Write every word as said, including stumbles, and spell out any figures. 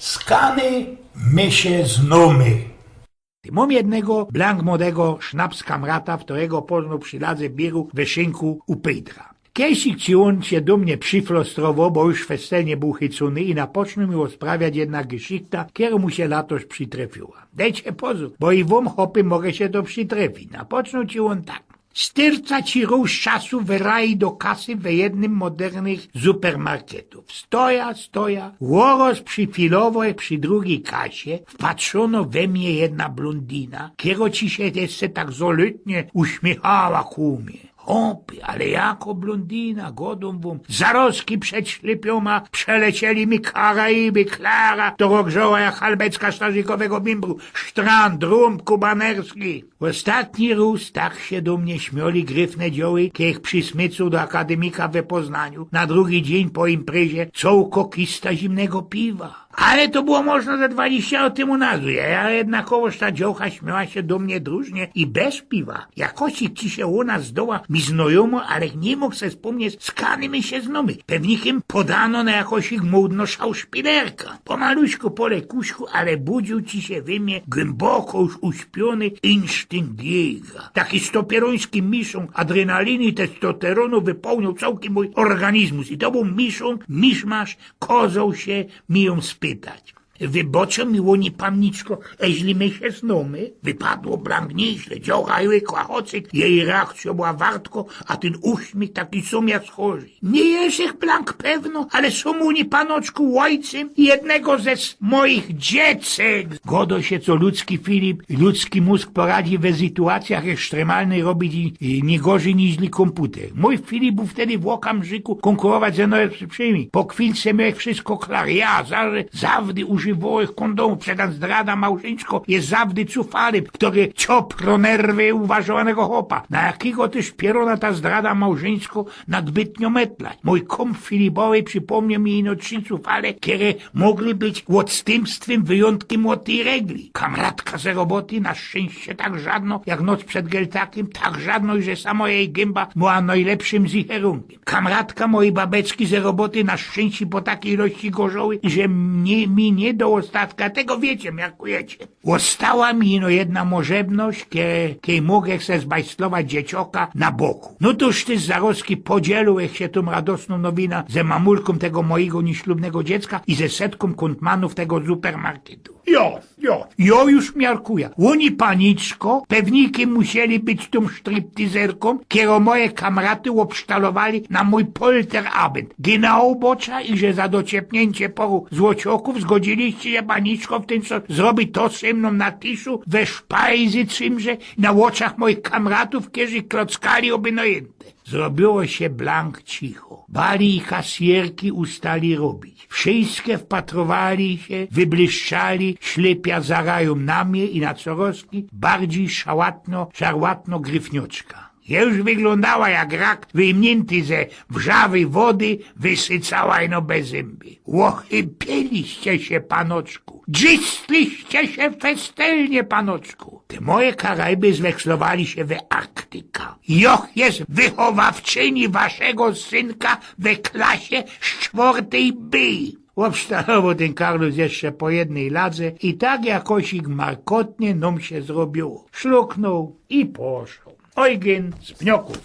Skany my sie znōmy. Mōm jednego blank młodego sznapskamrata, wtorego poznoł przi ladze biru we szynku u Pejtra. Kejsik ci ôn sie do mie prziflostrowŏ, bo już festelnie bōł chycōny i napoczōnōł mi ôsprawiać jedna geszichta, kerŏ mu sie latoś przitrefiła. Dejcie pozōr, bo i wōm, chopy, może sie to przitrefić. Napoczōnōł ci ôn tak. Styrca ci rōz czasu wyraj do kasy we jednym z modernych supermarketōw. Stoja, stoja, ôroz przifilowŏ przi drugij kasie, wpatrzōnŏ we mie jedna blōndina, kerŏ ci sie jeszcze tak zolutnie uśmiechała ku mie. Chopy, ale jako blōndina, godōm wōm, zarozki przed ślypiōma przelecieli mi Karaiby, Klara, to rozgrzała jak halbeczka starzikowego bimbru, sztrand, rōm kubanerski. Ôstatni rōz tak sie do mie śmioli gryfne dzioły, kej ich przismycōł do akademika we Poznaniu, na drugi dziyń po imprezie cołko kista zimnego piwa. Ale to było możno ze dwadziścia lŏt tymu nazŏd, a jednakowoż ta dziołcha śmiała sie do mie drużnie i bez piwa. Jakosik ci sie u nas zdŏła mi znojōmŏ, ale niy mōg se spōmnieć, skany my sie znōmy. Pewnikiym podanŏ na jakosik mōdnŏ szauszpilerka. Pomaluśku, po lekuśku, ale budziōł ci sie we mie głyboko już uśpiōny insztynkt jejga. Taki stopieroński miszōn adrenaliny i testosterōnu wypełniōł cołki mōj organizmus. I to bōł miszōn, miszmasz, kozoł sie mi jōm spytać. Wyboczŏ mi, ôni panniczko, eźli my sie znōmy. Wypadło blank niyźle, dziołcha łykła chocyk, jeji reakcyjŏ była wartkŏ, a tyn uśmiech taki sōm jak z chorzij. Niy jesz blank pewno, ale sōm ôni, panoczku, ôjcym jednego ze s-, moich dziecek. Godŏ sie, co ludzki Filip, ludzki mōzg poradzi we sytuacyjach ekstremalnych robić i, i niy gorzyj niźli kōmputer. Mōj Filip bōł wtedy w ôkamrzykù kōnkurancjōwny ze mnōm. Po chwilce miołech wszysko klar. Ja za-, zawdy używŏłech kōndōmōw, przetan zdrada małżyńskŏ je zawdy cufalym, kery ciopro nerwy uważowanego chopa. Na jakigo tyż pierōna ta zdrada małżyńskŏ nadbytnio metlać? Mōj kōmp Filipowy przipōmnioł mi ino trzi cufale, kere mogły być ôdstymstwym, wyjōntkiym ôd tyj regli. Kamratka ze roboty, na szczynście tak żadnŏ jak noc przed geltakym, tak żadnŏ, że samo jeji gymba była nojlepszym zicherōnkiym. Kamratka mojij babeczki ze roboty, na szczynście po takij ilości gorzoły, że mie, mi niy do ôstatka, tego wiycie, miarkujecie. Ôstała mi ino jedna możebność, ke-, kej mogech se zbajstlować dziecioka na boku. No tōż tyż zarozki podzielołech sie tōm radosnōm nowina ze mamulkōm tego mojigo niyślubnego dziecka i ze setkōm kōntmanōw tego supermarketu. Jo, jo, jo już miarkujã. Ôni, paniczko, pewnikiym musieli być tōm striptizerkōm, kerõ moje kamraty ôbsztalowali na mōj polterabend. Genau bŏczã, iże za dociepniyncie paru złociokōw zgodziliście sie, paniczko, w tyn czas zrobić to ze mnōm na tiszu, we szpajzy czymże, na ôczach mojich kamratōw, kerzi klockali ôby nojynte. Zrobiło sie blank cicho. Bali i kasjerki ustali robić. Wszyjske wpatrowali sie, wyblyszczali, ślypia zarajōm na mie i na corozki bardzij szałatno, szarłatno gryfnioczka. Już wyglōndała jak rak wyjmniynty ze wrzawyj wody, wysycała ino bez zymby. Ôchybiliście sie, panoczku. Dzistliście sie festelnie, panoczku. Te moje Karaiby zwekslowali sie we Arktyka. Joch jest wychowawczyni waszego synka we klasie z czwortyj B. Ôbsztalowoł tyn karlus jeszcze po jednyj ladze i tak jakosik markotnie nōm sie zrobiło. Szluknōł i poszoł. Ojgyn z Pniokōw.